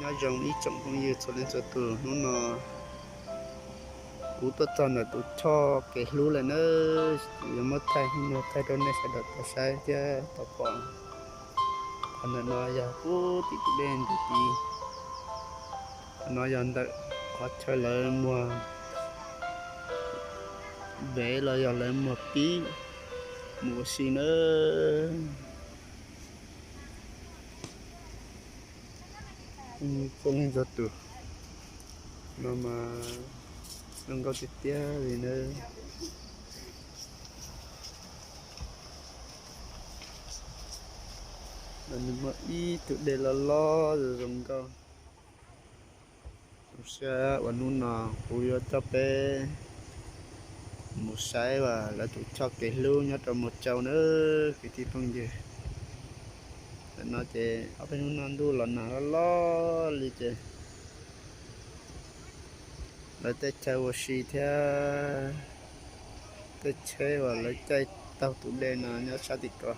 Nyob zoo ib tsoom phooj ywg txhua leej txhua tus, hnub no kuv tuaj txog ntawm tus choj kev hlub lawm nawb, kuv yuav muab thaij hnub no thaij rau nej sawv daws tau saib thiab tau pom. Qhov ntawm no yog pub tim tus dej ntawm tid, qhov no yog ntawm qhov chaw lawv muag vev los yog lawv muag pib mus ua si nawb. Txhua leej txhua tus, no mas zoo nkauj tiag tiag li nawb. Nws muaj ib tug dej loj loj zoo nkauj. Zoo siab uas hnub no kuv yuav coj peb mus saib uas lawv tus choj kev hlub nyob rau Mus Tsau nawb kwv tij phooj ywg. Ntawm no ces ob peb hnub no ntuj los nag loj loj li ces lawv tej chaw ua si thiab tej tsheb uas lawv caij taug tus dej no nyob sab tim ko.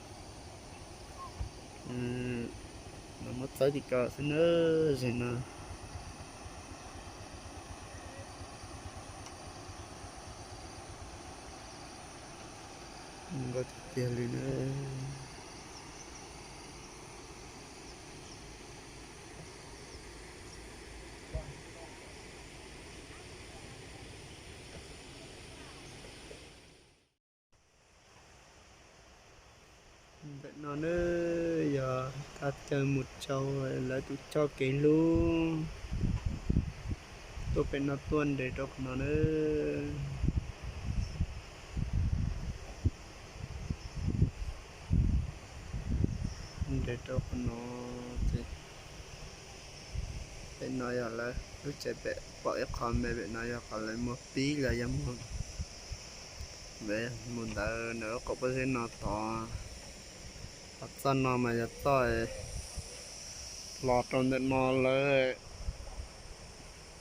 Muab txawb tim ko xwb nawb, zeeg no. Nkauj tiag tiag li nawb. Ntawm no nawb yog thaj chaw Mus Tsau lawv tus choj kev hlub tuaj pem no tuaj nres rau qhov no nawb. Nres rau qhov no ces pem no yog lawv lub tsev pem, pom ib qho me pem no yog qhov lawv muag pib los yog muag vev mus ntawd ntawm lub qaum pob zeb no tod. Qhov txoj no mas yog txoj los rau ntawm no lawv,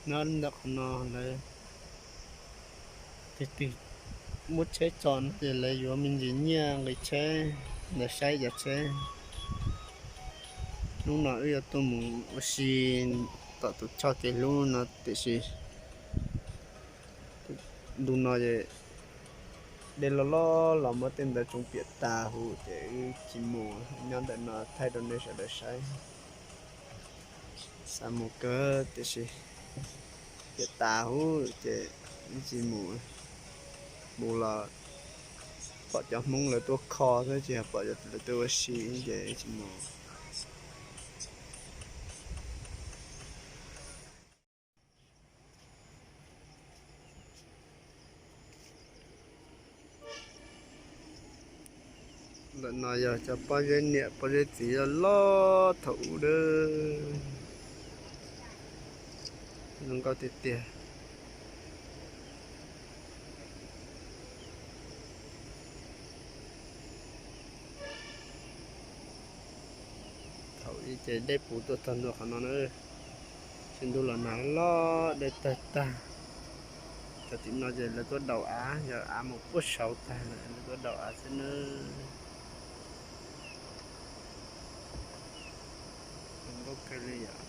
nyob ntawm qhov no lawv tig tig muab tsheb tso no ces lawv yuav me ntsis nyiaj nqi tsheb, lawv saib cov tsheb. Hnub no wb yuav tuaj mus ua si tom tus choj kev hlub no tiam sis ntu no es dej loj loj los muab tej ntawd tsoo piam tas huv ces wb tsis mus, nyob ntawm no thaij rau nej sawv daws saib. Xav mus kawg tiam sis piam tas huv ces wb tsis mus. Mus los pom cov Hmoob lawv tuaj kho xwb tsis yog pom lawv tuaj ua si ces wb tsis mus. Ntawm no yog cov pob zeb niam pob zeb txiv loj loj thaum ub nawb. Zoo nkauj tiag tiag. Thaum ub ces dej puv tuaj txog ntua qhov no na, ces ntuj los nag loj dej tawg tag. Cov tim no ces lawv tuaj daus av, yog av mus puag saud tag lawm lawv tuaj daus av xwb nawb. Zoo nkauj kawg li yom.